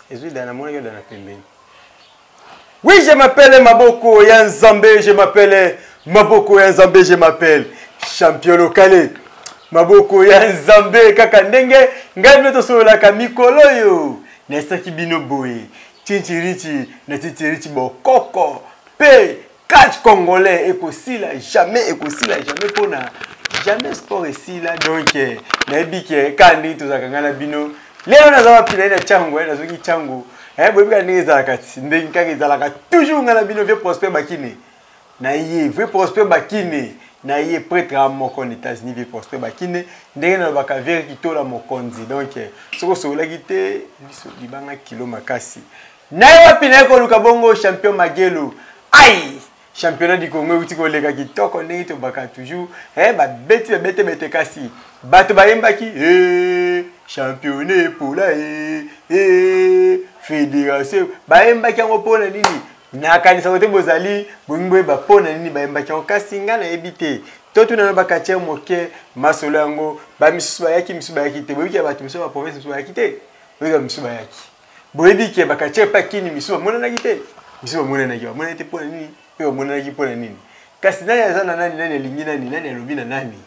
Ezwi dana monaki yo dana pembeni. Oui, je m'appelle Maboko ya Nzambe, je m'appelle Maboko ya Nzambe, je m'appelle champion locale. Maboko ya Nzambe kaka ndenge ngai bino tosololaka mikolo oyo naesaki bino boye chinchirichi na chinchirichi bokoko mpe Catch congolais ekosila jamais, ekosila jamais mpona jamais sport esila. Donc eh, nayebi ke kaka ndenge tozalaka ngai na bino lelo naza wapi, naye na Tshangu, eh, nazongi Tshangu, eh, boyebi kaka ndenge ezalaka ti ndenge kaka ezalaka toujours ngai na bino vieux Prosper Bakine na ye, vieux Prosper Bakine na ye prêtre a moko na États-Unis, vieux Prosper Bakine ndenge nalobaka vieux Kitola mokonzi. Donc eh, soki osololaki te biso libanga kilo makasi naye wapi, naye koluka bongo champion Magelo. Ai, championnat du Congo euti koleka kitoko ndenge tobaka toujours, eh, babeti babetebete kasi bato bayembaki eh, championnat epola eh, eh, fédération bayembaki yango mpona nini? Nakanisaka te bozali bolingi boyeba mpona nini bayembaki yango, kasi ngai nayebi te. Totuna na bakatiere moke masolo yango. Bamisusu bayaki, misusu bayaki te. Boyebi ke bato misusu baprovince misusu bayaki te, boyebi misusu bayaki. Boyebi ke bakatiere mpe akini misusu bamonanaki te, misusu bamonanaki, bamonanaki te mpona nini mpe bamonanaki mpona nini? Kasi nani aza na nani, nani alingi nani, nani alobi na nani?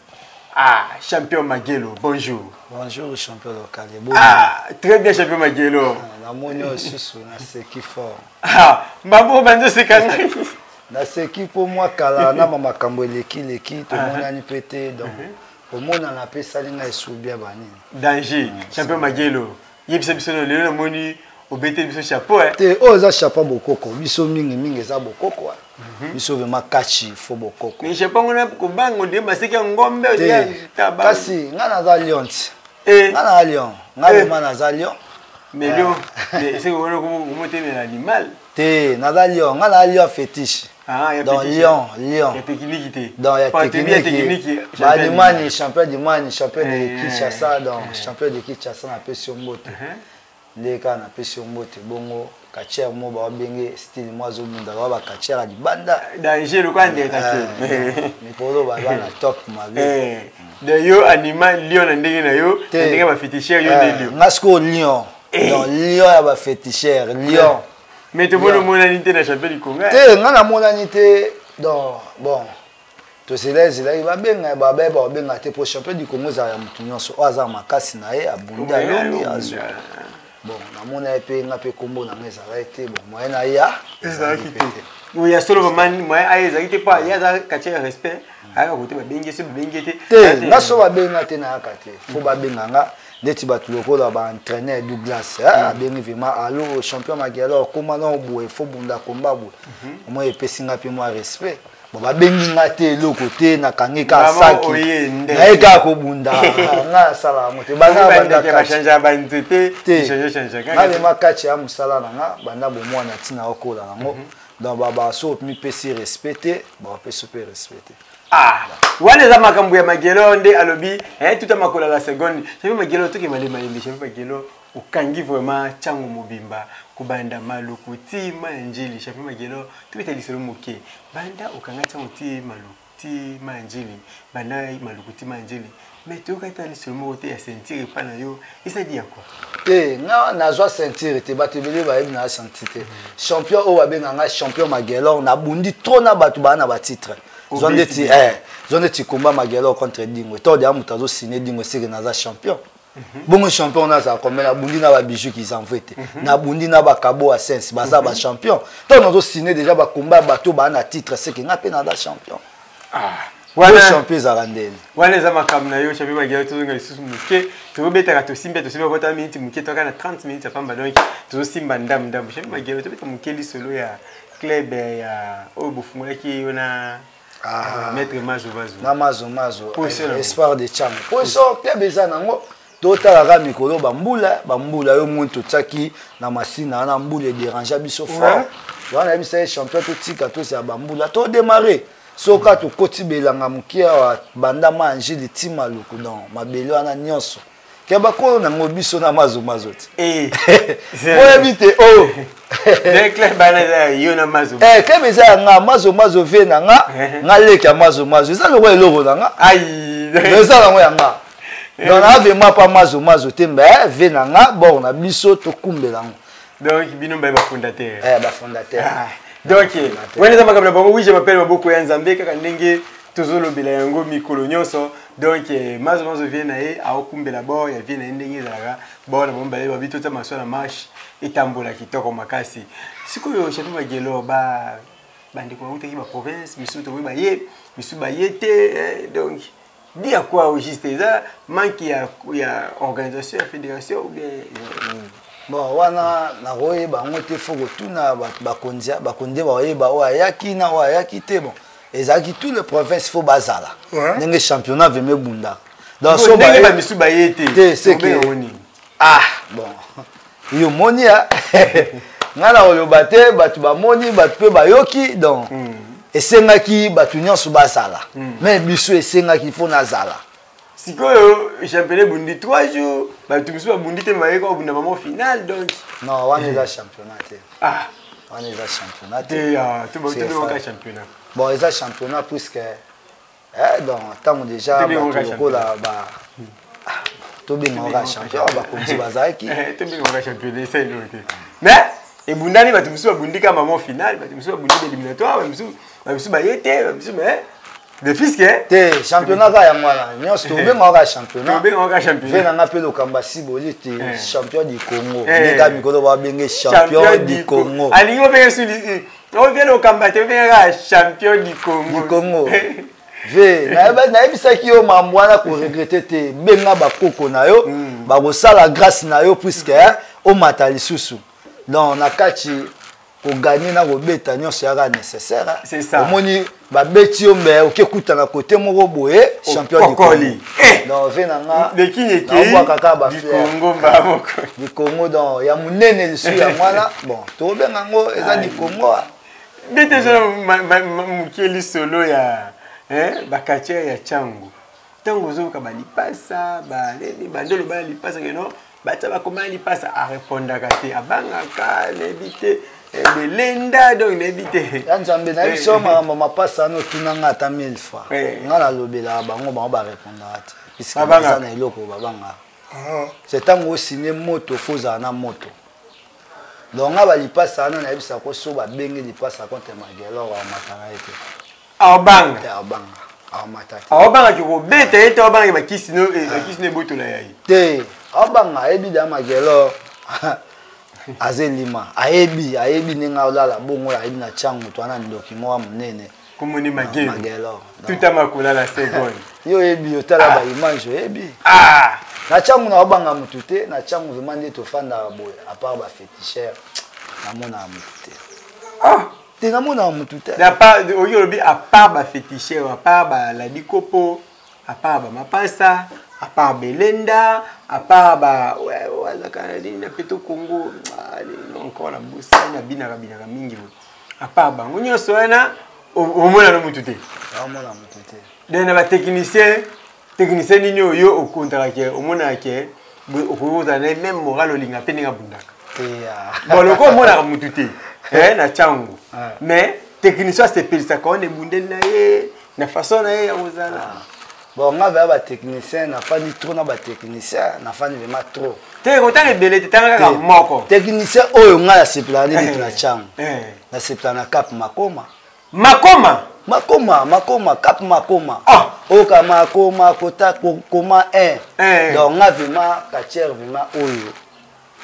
Ah, champion Magelo, bonjour. Bonjour, champion local. Ah, très bien, champion Magelo. Ah, namoni oyo susu naseki fort. Ah, mabo banzoseka ngai. Naseki mpo mwa kala na makambo eleki leki tomonani mpe te, donc omonana mpe esali ngai esubia banini. Danger, champion Magelo. Yebisa biso lelo namoni obeteli biso chapeau eh. Te, oyo eza chapeau bokoko, biso mingi mingi eza bokoko. Biso vraiment kachi fo bokoko. Mais chapeau ngona kobanga nde maseki ya ngombe. Kasi nga naza lion ti. Nga naza lion, nga vraiment naza lion. Mais lion, mais c'est que komotemela animal. Te, naza lion, nga naza lion fétiche. Ah, donc lion, lion. Ya technique te. Donc ya technique. Balimani, champion du Mani, champion de Kinshasa, donc champion de Kinshasa napesi yo mbote. Nde kaka napesi yo mbote bongo catcheur mo babenge style mo azobunda ba bacatcheur ya libanda. Danger lokola ndeka te. Mikolo baza na top mabe. De yo animal lion na ndenge na yo, na ndenge ba féticheur yo nde lion. Nga sikoyo lion. Donc lion ya ba féticheur, lion. Mais tomoni omonani te na champion du Congo. Te, nga namonani te, donc bon tosela ezelaki babenga babe babenga te po champion du Congo ezala ya motu nyonso oyo aza makasi na ye abundi alongi azwa. Bon, namona ye mpe nga mpe nkombo na nga ezalaki te, bon moyen na ya ezalaki te. Ya solo vraiment moyen aye ezalaki te, po ye aza quartier ya respect, ayaka kote babengi so babengi te. Te, nga so babenga te nayaka te, fo babenga nga neti bato lokola baentraîneur Douglas abengi vraiment allo champion Magelo okóma na boye fo bunda komba boye, omoi epesi nga mpe mwa respect. Bon, babengi nga te eloko te, nakangi kaka saki naye kaka kobunda, nga nasala yango te. Banda kati ya mosala na nga banda bomwana ntina okola nango, donc baso mipesi respect te, bapesi mpe respect te. Ah, wana eza makambo ya Magelo nde alobi tuta makolo la seconde. Champion Magelo, toke malembe malembe. Champion Magelo, okangi vraiment ntango mobimba kobanda Maluku ti Manjili. Champion Magelo, tobeta lisolo moke. Banda okanga ntango ti Maluku ti Manjili, banda Maluku ti Manjili, mais toyoka ata lisolo moko te ya ceinture epa na yo, esali ya kwa? Te, nga nazwa ceinture te, bato ebele bayebi na ceinture te. Champion oyo babenga nga champion Magelor, nabundi trop na bato baa na batitre. Zwa ndeti zwa ndeti combat Magelor contre Dingo to deya moto azosine Dingo eseke naza champion. Bongo champion wana azala combien? Nabundi na babiju kizanvue te, nabundi na bakabo ya sense baza bachampion. Ntango nazosine déjà bakomba ya bato baa na titre, seke nga mpe naza champion. Wana champion ezalaka ndeni. Wana eza makambo na yo, champion Magelo. Tozonga lisusu moke, tozobetaka tosimba tosimba kota miniti moke, toka na 30 minutes ya pamba, donc tozosimba ndambu ndambu. Champion Magelo, tobeta moke lisolo ya club ya oyo bofungolaki yo na maître Mazo Mazo. Na Mazo Mazo, Espoir de Tshangu. Poso club eza nango, totalaka mikolo bambula bambula yo moni totiaki na masina wana, mbula edérange biso fort wana. Yebisa ye champion totika tozela bambula todémarre, soka tokoti belanga moke awa banda Manjili ti Maluku, donc mabele wana nyonso ke bakolo nango biso na Mazo Mazo ti oyebi te o. Club eza ya nga Mazo Mazo vie na nga, nga leki ya Mazo Mazo, eza lokola eloko na nga, eza nango ya nga. Donc na vraiment pas mazo mazo te, mais ve na nga bord na biso tokumbela yango. Donc bino mbaye bafondateur. Eh, bafondateur. Ah. Donc wana eza makambo na bango. Oui, je m'appelle Maboko ya Nzambe, kaka ndenge tozolobela yango mikolo nyonso. Donc mazo mazo vie na ye aokumbela bord ya vie na ye ndenge ezalaka bord na bango baye babi totia maswa na marche etambola kitoko makasi. Sikoyo champion Magelo, ba bandeko bautaki baprovince misusu, tokoki baye misusu baye te. Donc di à quoi au juste? Eza manque ya organisation ya fédération ou bien? Bon, wana nakoyeba yango te, fo kotuna bato bakonzi, bakonzi bakoyeba oyo ayaki na oyo ayaki te. Bon, ezalaki tous les provinces fo bazala ndenge championnat veme ebundaka. Donc so ndenge bamisu baye te. Te, c'est que ah bon, yo moni ya ngai na koloba te, bato bamoni, bato mpe bayoki. Donc esengaki bato nyonso bazala, mais biso esengaki mpo nazala. Sikoyo championnat ebundi 3 jours, bato mosusu babundi te, bayeka babunda bango final. Donc non, wana eza championnat te. Ah. Wana eza championnat te. Tobengaka championnat. Bon, eza championnat puisque donc ntango déjà bato lokola ba tobengaka champion, bakonzi bazalaki. Tobengaka championnat, esa eloko te, mais ebundani, bato mosusu babundi kaka mamo final, bato mosusu babundi baéliminatoire, bamosusu baye te, bamosusu, mais de fiske. Te, championnat kaka yango wana nyonso tobengaka kaka championnat. Tobengaka kaka championnat. Ve nanga mpe lokamba siboli te, champion du Congo. Ndeka mikolo babenge champion du Congo. Alingi obenge su ovie lokamba te, obengaka champion du Congo. Du Congo. Ve nayebisaki yo mambo wana, koregretter te. Benga bakoko na yo, bakosala grâce na yo puisque omata lisusu. Donc na kati kogagner na kobeta nyonso yaka nécessaire. C'est ça. Omoni babeti yo, mbe okekutana kote moko boye, champion du Congo. Donc ve na nga naobwaka kaka bafleur du Congo. Donc ya monene lisusu yango wana. Bon, tokobenga yango eza du Congo. Nde te eza moke lisolo ya bacatcheurs ya Ntango ntango ozoyoka balipasa banini bande oloba ya lipasa keno batia bakoma ya lipasa, arépondaka te, abangaka, nayebi te, belenda. Donc nayebi te. Ya Nzambe, nayebi so makambo mapasa wana otunanga ata mille fois. Nga nalobelaka bango, bango barépondaka te puisque baza na eloko babangaka. C'est ntango osigne moto, fo ozala na moto. Donc nga balipasa wana nayebisaka so babenge lipasa contre Magelor, amata na ye te. Aobanga. Aobanga, aomata te. Aobangaki kobeta ye te, aobangaki bakisi no ebotola ya ye. Te, aobanga, ayebi da Magelor aza elima, ayebi, ayebi ndenge aolala bongo, ayebi na tia moto wana ndoki moko monene. Komoni Magelo. Magelor. Tutama kolala seconde. Yo oyebi, otala baimage, oyebi. Na ntiango na obanga motu te. Na ntiango vraiment nde tofandaka boye, à part baféticheur, namonaka motu te. Te, namonaka motu te. Oyo olobi, à part baféticheur, à part baladi kopo, à part bamapasa, à part belenda, à part ba azalaka nini na peto Congo encore na bosani, abinaka binaka mingi boye, à part bango nyonso wana, omona no motu te? Omona motu te. Donc na batechnicien, technicien nini oyo okontaka ke omonaka ke okoki kozala na ye même moral, olinga mpe ndenge abundaka? Bon, loko omonaka motu te na ntango, mais technicien asepelisaka wana ebundeli na ye na façon na ye ya kozala. Bon, nga vaya batechnicien, nafandi trop na batechnicien, nafandi vraiment trop. Te, kotanga ebele te, tanga kaka moko. Technicien oyo ngai nasepelaka nde neti na ntango, nasepelaka na Cap Makoma. Makoma. Makoma, Makoma, Cap Makoma. Oyo ka Makoma kota koma 1. Donc nga vraiment catcheur vraiment oyo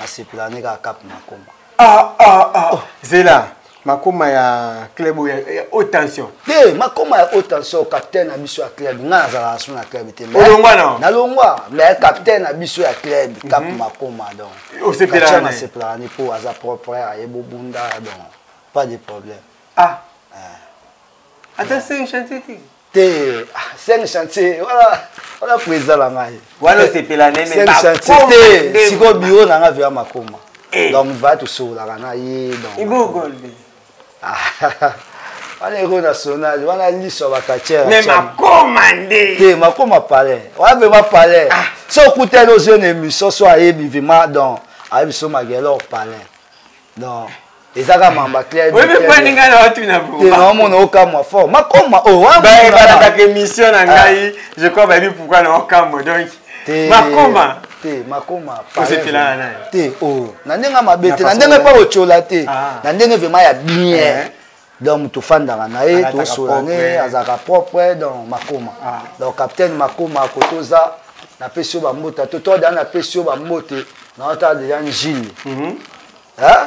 nasepelaka nde kaka Cap Makoma. Ah, ah, ah. Oh. Zela Makoma ya club oyo ya haute tension. Te, Makoma ya haute tension, capitaine na biso ya club. Nga nazalaka so na club te. Olongwa na? Nalongwa, mais capitaine na biso ya club, Cap Makoma, donc Osepelaka? Nasepelaka ni mpo aza propre, ayebi obunda, donc pas de problème. Ah, ata cinq chantier te? Te, cinq chantier wana, wana président na ngai. Wana osepela nene. Cinq chantier te. Sikoyo bureau na ngai via Makoma, donc va tosololaka na ye. Donc Ibogolbe. Wana héros national, wana liso ya bacatcheurs. Mais Makoma nde. Te, Makoma palais wana vraiment palais. So okutani ozwi na émission, so ayebi vraiment, donc ayebi so Magelor palais. Donc eza kaka mamba clair. Oyebi mpo ngai na watuna? Te, naomona okamwa fort, Makoma oyo. Balandaka émission na ngai, je crois bayebi pourquoi na okamwa. Donc Te. Makoma. Te, makoma. Osepelaka na ye? Te, oh. Na ndenge mabe te, na ndenge mpe otyola te. Ah. Na ndenge vraiment ya bien. Eh. Donc moto ofandaka na ye, Alataka tosola ne, propre. azalaka propre, donc makoma. Ah. Donc capitaine makoma koto oza, napesi yo bambote, to to da napesi yo bambote, naotala deja Njili.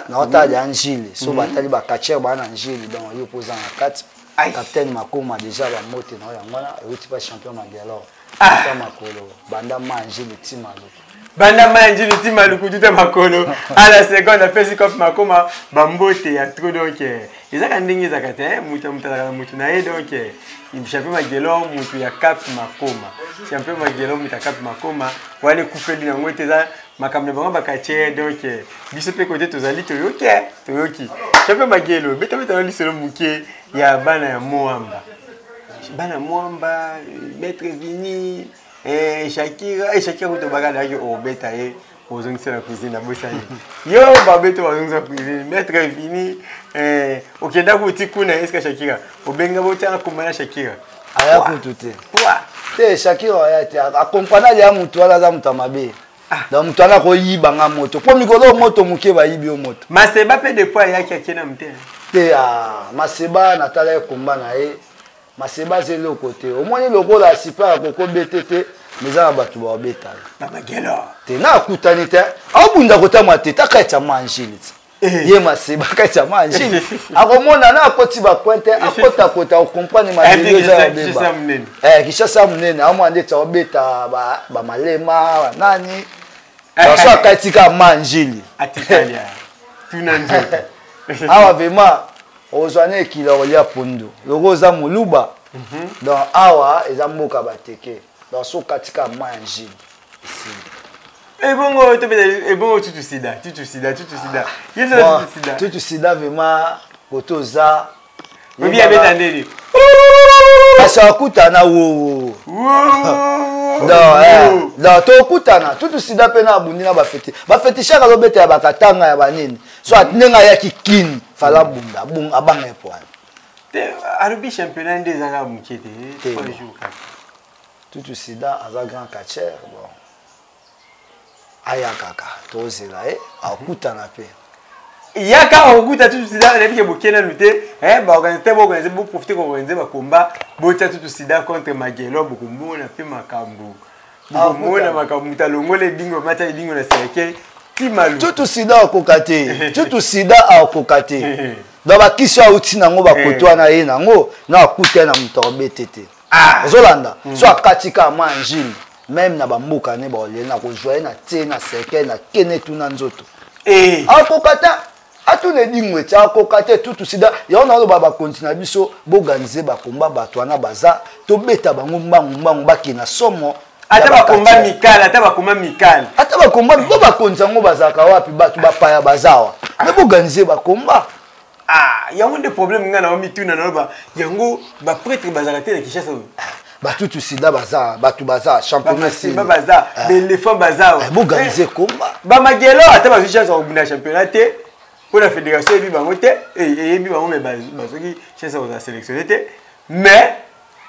Naotala deja Njili. So batali ba catcheur ba na Njili, donc yo poza na kati. Aïe. Capitaine makoma déjà bambote na yo yango wana euti pa champion Magelor. Ah. Ta makolo banda ma Njili ti maluku. Banda ma Njili ti maluku tuta makolo à la seconde apesi kope makoma bambote ya trop. Donc ezaka ndenge ezaka te, mutu mutu azalaka na mutu na ye. Donc champion Magelor mutu ya Cap Makoma, champion Magelor mutu ya Cap Makoma wana ekufeli nango ete eza makambo na bango bakatie. Donc biso mpe kote tozali, toyoki toyoki. Champion Magelo, betabeta na lisolo moke ya bana ya Moamba, bana Mwamba, maître Vini, Shakira, Shakira kuto bakala yaki obeta ye ozongisa na cuisine, nabosani yo babeto bazongisa cuisine. Maître Vini, okenda kuti kuna eske Shakira obenga botianga komba na Shakira? Aya kutu te. Poa. Te, Shakira aya te, akomprendre ya mutu wana aza moto ya mabe. Donc moto wana akoyiba nga moto mpo mikolo moto moke bayibi yo moto. Maseba mpe depuis ayaki akie na motema. Te, ah, Maseba natala ye komba na ye, Maseba aza eloko te. Omoni lokola super akokobete te, mais eza na bato baobetala. Bamagelo. Te, na akutani te, aobunda kotamwa te, taka etya ma Angile ti. Ye Maseba kati ya ma Angile akomona na akoti bacoin te, akotakota, okomprendre mabele eza ya Kinshasa monene. Kinshasa ya monene, aomona ndeti aobeta bamalema banani, so akati kaka ma Angile. Atikali tuna nzoto. Awa vraiment ozwa na ekila kolia pondu loko oza moluba. Donc awa eza mboka bateke, donc so okati kaka ma Angile, esili. Ebongo tobeta ebongo tutu sida, tutu sida, tutu sida ye biso. Bon, tutu sida. Tutu sida vraiment koto oza. Obi abeta ndeni? Kasi akutana wowo. Donc tokutana tutu sida mpe na abundi na bafeti bafetishaka, azobeta ya bakatanga ya banini, so ndenge ayaki kini fala abunda abanga epoane. Te, alobi championnat nde ezaka moke te. Te, 3 jours kaka. Tutu sida aza grand catcheur. Bon, aya kaka, tozela ye akutana mpe. Yaka okokuta tutu sida. Nayebi ke bokie nanu te, baorganisateur boorganiser, boprofiter koorganiser bakomba, botia tutu sida contre Magelo, bokomona mpe makambo, bokomona makambo. Moto alongola edingo, matia edingo na cercueil ti malu. Tutu sida akoka te, tutu sida akoka te. Donc bakisi oyo auti nango bakoto wana ye nango na akuta ye na moto akobete te. Ozolanda, so akati kaka ma Angile, même na bamboka ne baolie na kozwa ye na tie na cercueil na kene tuna nzoto. Akoka te, atuna edingo eti akoka te tutu sida. Yango naoloba, bakonzi na biso boorganiser bakomba, bato wana baza, tobeta bango mbangu mbangu, bakende na somo. Ata bakomba mikale, ata bakoma mikale. Ata bakomba bo, bakonzi yango bazalaka wapi? Bato bapaya bazawa, me boorganiser bakomba. Ah, yango nde problème ngai na mituna, naloba yango baprêtre bazalaka te na Kinshasa oyo. Batutu sida baza, bato baza championnat. Bamasimba baza, baéléphant baza. Boorganiser komba. Bamagelo ata bazwi chance ya kobunda championnat te mpo na fédération eyebi bango te, eyebi bango me bazwaki chance ya kozala sélectionné te, mais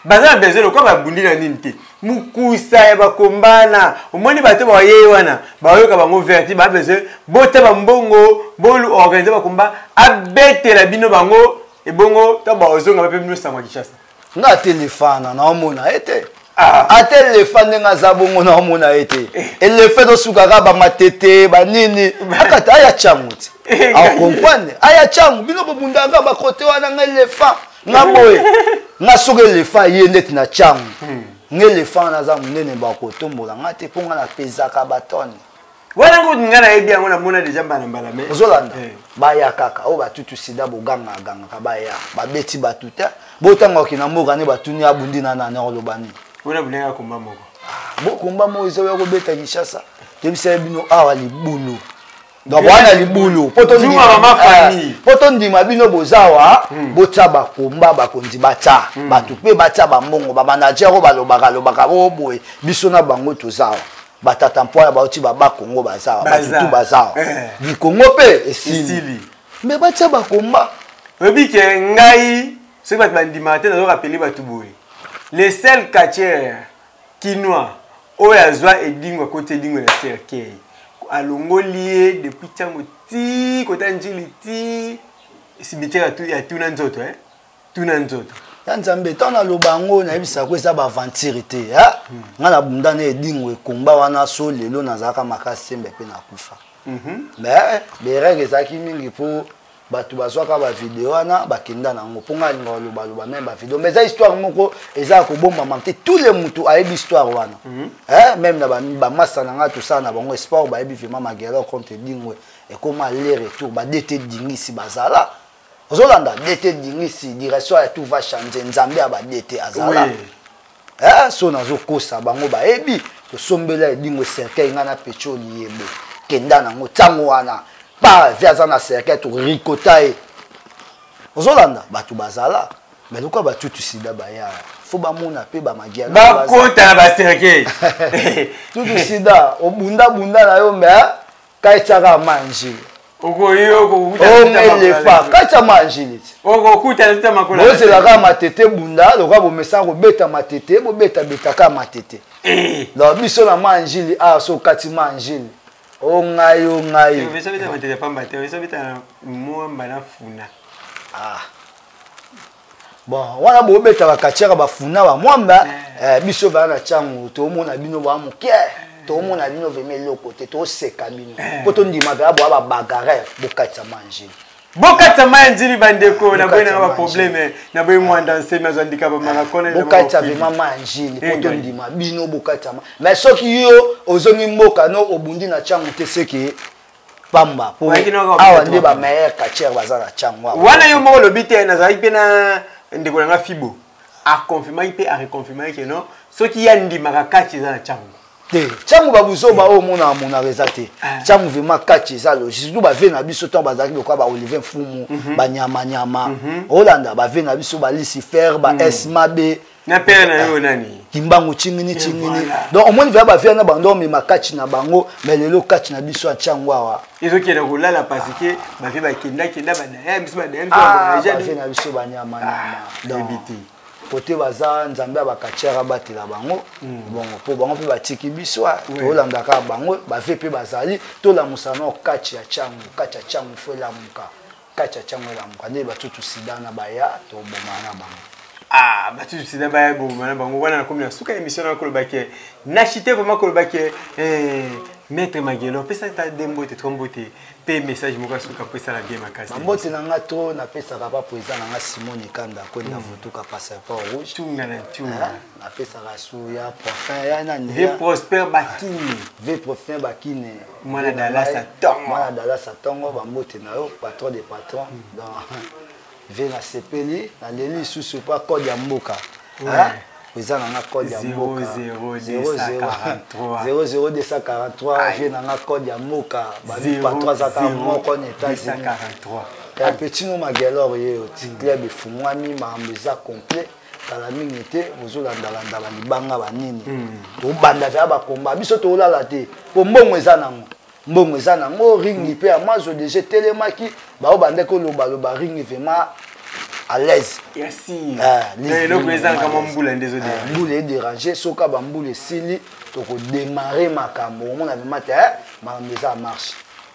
baza na besoin lokola babundi na nini te, mokusa ya bakombana. Omoni bato bayei wana bayoka bango verti, ba besoin bota bambongo, boorganiser bakomba, abetela bino bango ebongo to bazonga bape bino sango ya Kinshasa. Nga ate elefana naomona ye te. Ah. Ate elefa ndenge aza bongo naomona ye te. Elefa ezosukaka bamatete banini, akata aya cango te, acomprendre aya cango. Bino bobundaka bakote wana, nga elefa nga boye, nga soki elefa ye ndeti na cango, nga elefa wana aza monene, bakotombola nga te mpo nga napezaka batone. Wana ngo ngai nayebi yango, namona deja mbala mbala me. Ozolanda, baya kaka oyo batutu sida bogangagangaka, baya babeti bato te. Botanga okenda mboka nde batuni abundi na nani, akoloba nini? Wana bulenge komba moko. Bokomba moko eza oya kobeta Kinshasa, toyebisa ye bino awa libulu. Donc wana libulu Zuma mama famille. Po tondima bino bozawa, botya bakomba, bakonzi batya bato mpe batya bambongo, bamanager oyo balobaka lobaka oyo boye, biso na bango tozawa. Batata mpoya bauti baba Kongo bazawa, batutu bazawa, bikongo mpe esili. Esili. Me batya bakomba. Oyebi ke ngai soki bato bandimaka te, nazorappeler bato boye: le seul catcheur kinois Oyo azwa Edingwe, akoti Edingwe na cercueil, alongoli ye depuis ntango ti kota Njili ti cimetière ya tuna nzoto, eh? Tuna nzoto ya Nzambe. Ntango naloba yango, nayebisaka ko eza baaventure te. Ngai nabunda na Edingwe, ekomba wana. So lelo nazalaka makasi, sembe mpe nakufa. Mais berere ezalaki mingi mpo bato bazwaka bavideo wana, bakenda nango, mpo ngai alinga kolobaloba même bavideo. Mais eza histoire moko eza ya kobombama te, tous les mutu ayebi histoire wana. Même na bamasa na ngai, tosala na bango sport, bayebi vraiment Magelor contre Edingwe ekoma aller retour. Badete dingisi bazala, ozolanda DT Dingisi, direction ya tout va changer, Nzambe ya badete azala. So nazokosa bango, bayebi. Tosombela Edingwe cercueil, ngai na Pecho Liyebo, kenda nango ntango wana pa vi aza na cercueil, torikota ye. Ozolanda, bato bazala, mais lokola batutu sida baya, fo bamona mpe bamagia. Bakota na bacercueil. Tutu sida obundabunda na yo, mais kaitiaka manjili. Omelefa kati ya manjili ti. Okokutana makolo. Bozelaka matete bunda, lokola bomesana kobeta matete, bobetabetaka matete. Donc biso na manjili awa, so okati manjili, o ngai, o ngai. Obeta matete pamba te, obeta mwamba na funa. Ah. Bon, wana bobeta bakatiaka bafuna bamwamba. Biso baa na ntango toomona bino baa moke, toomona bino vraiment eloko te, toseka bino mpo tondima vea boa babagarre. Bokatisa manjili. Bokatisa mai ya Njili, bandeko. Naboyi nanga baproblème, naboyi mwanda nsemi azwa ndika bamaka. Bokatisa vraiment mai ya Njili mpo tondima bino. Bokatisa mai, mais soki yo ozongi mboka no, obundi na ntango te, seke pamba, po awa nde bameilleur catcheur baza na ntango. Wana yo moko olobi te. Nazalaki mpe na ndeko nanga Fibo, aconfirmaki mpe areconfirmaki ke non, soki ya ndimaka kati eza na ntango. Te, ntango babuzoba oyo omonaka monaka eza te. Ntango vraiment kati eza logique, surtout bave na biso ntango bazalaki lokola baolivier Mfumu, banyamanyama. Olanda bave na biso balucifer, ba s mabe. Na pere na yo nani? Kimbangu chingini chingini. Donc omoni vraiment bavie na bango omema kati na bango. Mais lelo kati na biso ya ntango awa ezokende kolala, parce que bavie bakendakenda, badaya biso, badaya. Biso bavie na biso banyamanyama. Donc kote baza, Nzambe ya bakatiere abatela bango. Bongo mpo bango mpe batiki biso, tolandaka bango. Bavie mpe bazali, tolamusa nao kati ya ntango, kati ya ntango fo elamuka, kati ya ntango elamuka nde batutu sida na baya, tobomana na bango. Ah, batutu sida baya, boboma na bango. Wana nakomi na suka ya émission na koloba ke nachite vraiment koloba ke maître Magelo, apesa ta de mbote, to mbote mpe message moko ya suka mpo esala bien makasi. Bambote na nga to napesaka pa président na nga Simon Ekanda kwenda Vutuka, passeport rouge. Tunga na tunga. Napesaka su ya Profin ya nani? V Prosper Bakine. V Profin Bakine. Mwana Dallas atongo. Mwana Dallas atongo, bambote na yo, patron de patron. Donc v nasepeli, naleli lisusu mpo code ya mboka eza nanga code ya mboka 00243. Vie nanga code ya mboka, babi patron azaka moko na États-Unis. Ya petit no Magelor, ye oti club efungwami, makambo eza complet. Kala mingi te, bozolandalanda balibanga banini, tobanda vea bakomba biso, tolala te po mbongo eza nango, mbongo eza nango. Ringi mpe ya mazo deja etelemaki, bao bandaki kolobaloba ringi vraiment à l'aise. Eloko ezanga mwa mbula nde. Mbula edérange. Soki bambula esili, tokodémarre makambo. Omona vraiment te makambo eza ya marche.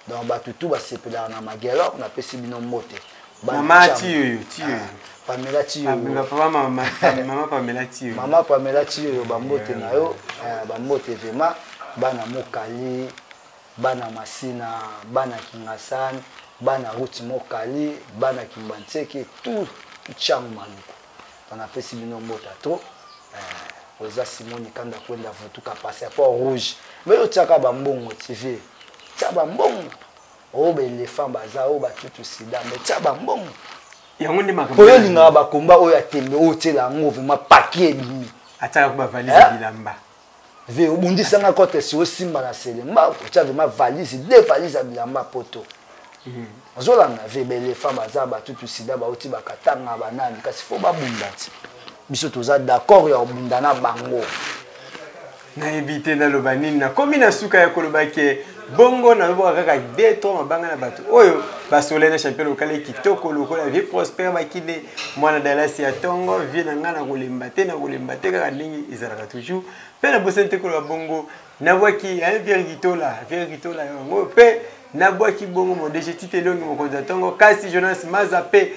Donc bato tu basepelaka na Magelor, napesi bino mbote. Mama Tiyoyo, Tiyoyo. Pamela Tiyoyo. Mama Pamela Tiyoyo. Mama Pamela Tiyoyo, bambote na yo, bambote vraiment. Bana Mokali, bana Masina, bana Kingasani, bana route Mokali, bana Kimbantseke, tout Ntiango Maluku, napesi bino mbota trop. Oza Simoni Kanda kwenda Vutuka, passeport rouge. Mais otiaka bambongo tv, tia bambongo oyo baéléphant baza, oyo batutu sida, mais tia bambongo. Yango nde makambo. Oyo olingaka bakomba oyo ya tembe, oyo otiela yango vraiment paquet ebimi. Atiaka ko bavalise bilamba. Ve obundisanga kote si osimba na selemba, otia vraiment valise, deux valise ya bilamba poto. Ozolanda ve baéléphant baza, batutu sida bauti bakatanga banani, kasi fo babunda ti biso toza d'accord ya kobunda na bango. Nayebi te naloba nini. Nakomi na suka ya koloba ke Bongo nalobaka kaka de trois mabanga na bato oyo basolai na champion lokale kitoko lokola vie Prosper Bakine, mwana Dalasi ya tongo, vie na ngai nakolemba te, nakolemba te, kaka ndenge ezalaka toujours. Mpe nabosani te koloba bongo nabwaki Pierre Gitola, Pierre Gitola yango mpe nabwaki bongo mon DG Tite Elongi, mokonzi ya ntongo, kasi Jonas Maza mpe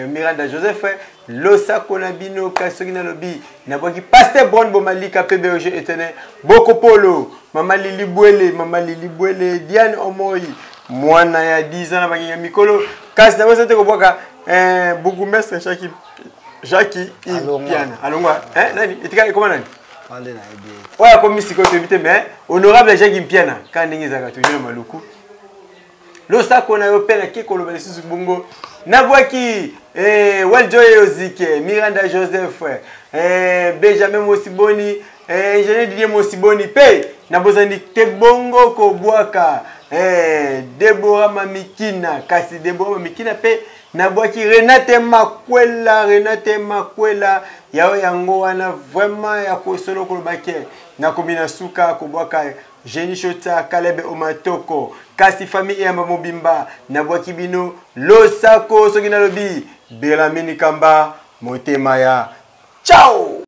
Miranda Joseph, losako na bino. Kasi soki nalobi nabwaki Pasteur Bron Bomalika mpe Berger Éternel Bokopolo, Mama Lili Bwele, Mama Lili Bwele, Diane Omoi, mwana ya 10 ans na banginga mikolo. Kasi nabosani te kobwaka bourgmestre Jacques, Jacques Impiana alongwa, nani etikali, ekoma nani? Ande nayebi ye. Oyo akomi sikoyo toyebi te, mais honorable Jacques Mpiana, kaka ndenge ezalaka toujours na Maluku, losako na yo. Mpe nake koloba lisusu bongo nabwaki Weljoy Ozike, Miranda Joseph, Benjamin Mosiboni, ingénieur Didier Mosiboni. Mpe nabosani te bongo kobwaka Debora Mamikina, kasi Debora Mamikina mpe nabwaki Renate Makwela, Renate Makwela yao yango wana vraiment ya kosolo koloba ke nakomi na suka kobwaka Genie Shota, Kalebe Omatoko, kasi famille eyamba mobimba nabwaki bino losako. Soki nalobi Belamini Kamba, motema ya ciao.